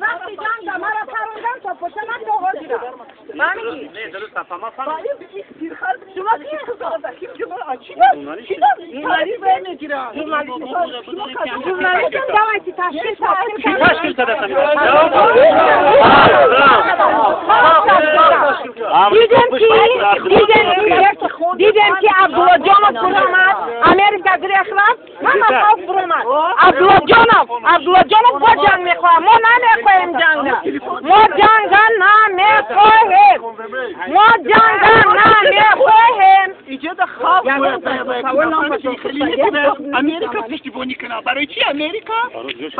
Вақти ҷанг мара парондан то пошаман то ҳозира. Фаҳмидӣ? Не, дуруст, ма фаҳмидам. Шумо ки? Журналистам, давайте ташкил. Ташкил кардасан. Дидем ки Абдуллоҷонов буромад, Америка гирех рафт, ҳама халқ буромад. Абдуллоҷонов бо ҷанг мехоҳад. Мо намехоҳем ҷанга. Мо ҷанга намехоҳем. Мо ҷанга намехоҳем. Иҷода халқ Америка пуштибонӣ кунад. Барои чи Америка?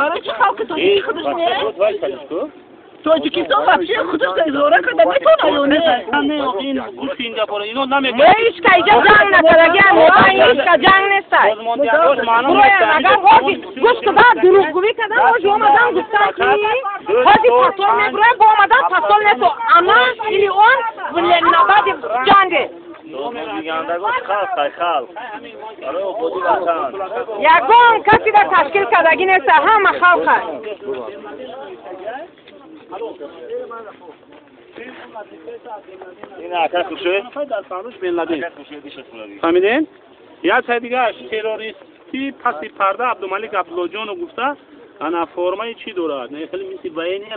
Барои чи халқи тоҷики худаш не? Тоҷикистон вообще худаш изора карда метавонад ё не? Ин гӯшти ин гапоро ино намекунад. Ҳечка иҷа ҷанг накардагиам, ҳечка ҷанг нестай. Буроям, агар ҳози гӯш куда дурӯғгӯӣ кардан, ҳози омадан гуфтан ки ҳози посол мебуроям, бо омадан посол несо. Ама или он в Ленинабаде ҷанге. Ягон касида ташкил кардагӣ неста, ҳама халқа. Фаҳмидем? Як сай дигааш террористи паси парда Абдумалик Абдуллоҷонов гуфта, ана формаи чӣ дорад? Не, хеле мисли военные.